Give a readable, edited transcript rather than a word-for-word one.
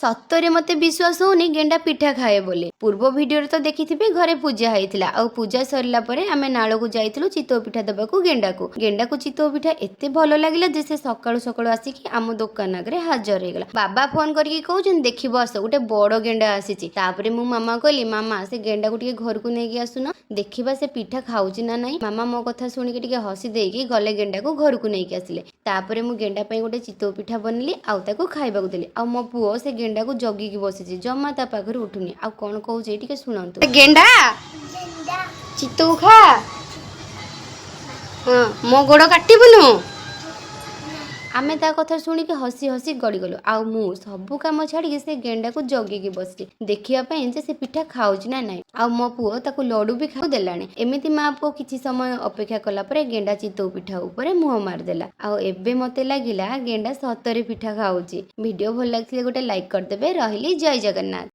ସତରେ ମତେ ବିଶ୍ୱାସ ହଉନି ଗେଣ୍ଡା ପିଠା ଖାଏ ବୋଲି। ପୂର୍ବ ଭିଡିଓରେ ତ ଦେଖିଥିବେ ଘରେ ପୂଜା ହେଇଥିଲା। ଆଉ ପୂଜା ସରିଲା ପରେ ଆମେ ନାଳକୁ ଯାଇଥିଲୁ ଚିତଉ ପିଠା ଦେବାକୁ ଗେଣ୍ଡାକୁ। ଗେଣ୍ଡାକୁ ଚିତଉ ପିଠା ଏତେ ଭଲ ଲାଗିଲା ଯେ ସେ ସକାଳୁ ସକାଳୁ ଆସିକି ଆମ ଦୋକାନ ଆଗରେ ହାଜର ହେଇଗଲା। ବାବା ଫୋନ କରିକି କହୁଛନ୍ତି, ଦେଖିବ ଆସ, ଗୋଟେ ବଡ ଗେଣ୍ଡା ଆସିଛି। ତାପରେ ମୁଁ ମାମା କହିଲି, ମାମା, ସେ ଗେଣ୍ଡାକୁ ଟିକେ ଘରକୁ ନେଇକି ଆସୁନ, ଦେଖିବା ସେ ପିଠା ଖାଉଛି ନା ନାହିଁ। ମାମା ମୋ କଥା ଶୁଣିକି ଟିକେ ହସି ଦେଇକି ଗଲେ, ଗେଣ୍ଡାକୁ ଘରକୁ ନେଇକି ଆସିଲେ। ତାପରେ ମୁଁ ଗେଣ୍ଡା ପାଇଁ ଗୋଟେ ଚିତଉ ପିଠା ବନେଇଲି ଆଉ ତାକୁ ଖାଇବାକୁ ଦେଲି। ଆଉ ମୋ ପୁଅ ସେ ଗେଣ୍ଡାକୁ ଜଗିକି ବସିଛି, ଜମା ତା ପାଖରୁ ଉଠୁନି। ଆଉ କ'ଣ କହୁଛି ଟିକେ ଶୁଣନ୍ତୁ। ଗେଣ୍ଡା, ଚିତଉ ଖା। ହଁ, ମୋ ଗୋଡ଼ କାଟିବୁନୁ। ଆମେ ତା କଥା ଶୁଣିକି ହସି ହସି ଗଡ଼ିଗଲୁ। ଆଉ ମୁଁ ସବୁ କାମ ଛାଡ଼ିକି ସେ ଗେଣ୍ଡାକୁ ଜଗିକି ବସିଛି ଦେଖିବା ପାଇଁ ଯେ ସେ ପିଠା ଖାଉଛି ନା ନାହିଁ। ଆଉ ମୋ ପୁଅ ତାକୁ ଲଡ଼ୁ ବି ଖାଉ ଦେଲାଣି। ଏମିତି ମା ପୁଅ କିଛି ସମୟ ଅପେକ୍ଷା କଲା ପରେ ଗେଣ୍ଡା ଚିତଉ ପିଠା ଉପରେ ମୁହଁ ମାରିଦେଲା। ଆଉ ଏବେ ମତେ ଲାଗିଲା ଗେଣ୍ଡା ସତରେ ପିଠା ଖାଉଛି। ଭିଡ଼ିଓ ଭଲ ଲାଗିଥିଲେ ଗୋଟେ ଲାଇକ୍ କରିଦେବେ। ରହିଲି, ଜୟ ଜଗନ୍ନାଥ।